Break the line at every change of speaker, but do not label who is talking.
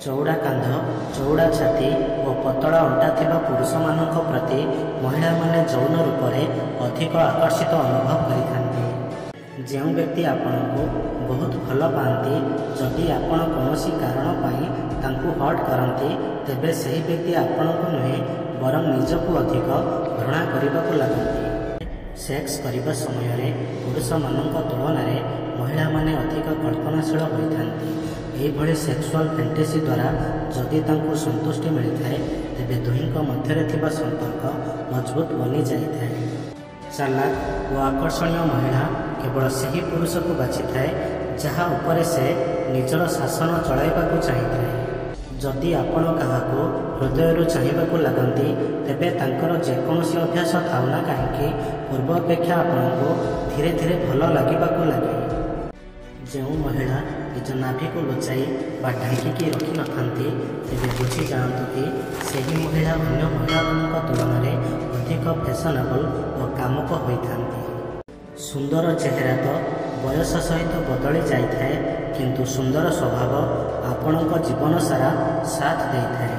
ଚଉଡ଼ା କାନ୍ଧ, ଚଉଡ଼ା ଛାତି ଓ ପତଳା ଅଣ୍ଟା ଥିବା ପୁରୁଷମାନଙ୍କ ପ୍ରତି ମହିଳାମାନେ ଯୌନ ରୂପରେ ଅଧିକ ଆକର୍ଷିତ ଅନୁଭବ କରିଥାନ୍ତି। ଯେଉଁ ବ୍ୟକ୍ତି ଆପଣଙ୍କୁ ବହୁତ ଭଲ ପାଆନ୍ତି, ଯଦି ଆପଣ କୌଣସି କାରଣ ପାଇଁ ତାଙ୍କୁ ହର୍ଟ କରନ୍ତି, ତେବେ ସେହି ବ୍ୟକ୍ତି ଆପଣଙ୍କୁ ନୁହେଁ ବରଂ ନିଜକୁ ଅଧିକ ଘୃଣା କରିବାକୁ ଲାଗନ୍ତି। ସେକ୍ସ କରିବା ସମୟରେ ପୁରୁଷମାନଙ୍କ ତୁଳନାରେ ମହିଳାମାନେ ଅଧିକ କଳ୍ପନାଶୀଳ ହୋଇଥାନ୍ତି। ଏହିଭଳି ସେକ୍ସୁଆଲ ଫ୍ୟାଣ୍ଟାସି ଦ୍ୱାରା ଯଦି ତାଙ୍କୁ ସନ୍ତୁଷ୍ଟି ମିଳିଥାଏ, ତେବେ ଦୁହିଁଙ୍କ ମଧ୍ୟରେ ଥିବା ସମ୍ପର୍କ ମଜବୁତ ବନିଯାଇଥାଏ। ଚାଲାକ ଓ ଆକର୍ଷଣୀୟ ମହିଳା କେବଳ ସେହି ପୁରୁଷକୁ ବାଛିଥାଏ, ଯାହା ଉପରେ ସେ ନିଜର ଶାସନ ଚଳାଇବାକୁ ଚାହିଁଥାଏ। ଯଦି ଆପଣ କାହାକୁ ହୃଦୟରୁ ଚାହିଁବାକୁ ଲାଗନ୍ତି, ତେବେ ତାଙ୍କର ଯେକୌଣସି ଅଭ୍ୟାସ ଥାଉ ନା କାହିଁକି, ପୂର୍ବ ଅପେକ୍ଷା ଆପଣଙ୍କୁ ଧୀରେ ଧୀରେ ଭଲ ଲାଗିବାକୁ ଲାଗେ। ଯେଉଁ ମହିଳା ନିଜ ନାଭିକୁ ଲୁଚାଇ ବା ଢାଙ୍କିକି ରଖିନଥାନ୍ତି, ତେବେ ବୁଝିଯାଆନ୍ତୁ କି ସେହି ମହିଳା ଅନ୍ୟ ମହିଳାମାନଙ୍କ ତୁଳନାରେ ଅଧିକ ଫ୍ୟାସନେବଲ ଓ କାମୁକ ହୋଇଥାନ୍ତି। ସୁନ୍ଦର ଚେହେରା ତ ବୟସ ସହିତ ବଦଳି ଯାଇଥାଏ, କିନ୍ତୁ ସୁନ୍ଦର ସ୍ୱଭାବ ଆପଣଙ୍କ ଜୀବନ ସାରା ସାଥ ଦେଇଥାଏ।